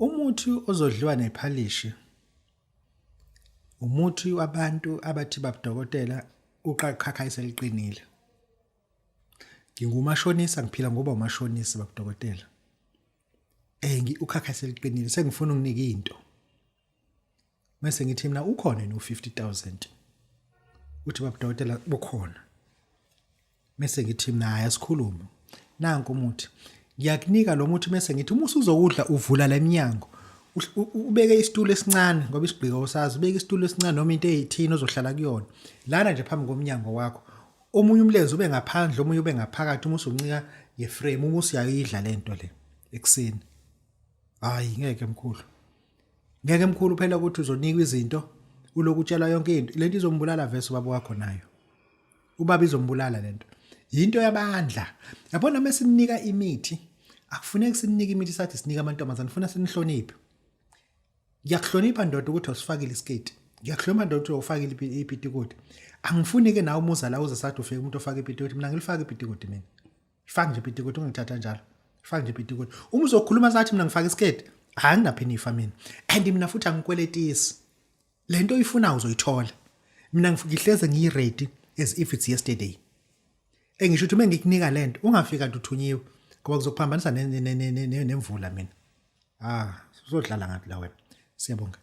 Umuthi ozodliwa nephalishi umuthi wabantu abathi babudokotela uqaqhakha iseliqinile. Ngingumashonisa ngiphila ngoba umashonisa babudokotela. Eh ukhakha seliqinile sengifuna ukunika into. Mase ngithi mina ukhona yini u50000. Uthi babudokotela bukhona. Mese ngithi mina hayi asikhulume. Nanku umuthi. Ngiyakunika lo muthi mese ngithi uma usuzokudla uvula leminyango. Ubeke isitulo esincane ngoba isigqiko usazi ubeke isitulo esincane noma into eyithini ozohlala kuyona. Lana nje phambi komnyango wakho. Omunye umlenze ube ngaphandle omunye ube ngaphakathi uma usuncika ngeframe uma usuyayidla lento le ekuseni. Hayi ngeke mkhulu. Ngeke mkhulu phela ukuthi uzonikwa izinto uloku utshelwa yonke into. Lento izombulala vese ubaba wakho nayo. Ubaba izombulala lento. Yinto yabandla. Yabona mesinika imithi akufuneki sinike imithi sathi sinika amantombazane funa sinihloniphe. Ngiyakuhlonipha ndoda ukuthi awusifakile isiketi. Ngiyakuhlonipha ndoda ukuthi awufakile ipitikoti. Angifuni ke nawe umuza la uze sathi ufike umuntu ofaka ipitikoti mina ngilifaka ipitikoti mina. Faka nje ipitikoti ungithatha njalo. Faka nje ipitikoti. Uma uzokhuluma sathi mina ngifaka isiketi, hayi nginaphinifa mina. And mina futhi angikweletisi. Lento oyifunayo uzoyithola. Mina ngihleze ngiyi-ready as if it's yesterday. Engisho ukuthi uma ngikunika lento ungafika nje uthunyiwe ngoba kuzokuphambanisa nemvula mina. Ah, uzodlala ngathi la wena. Siyabonga.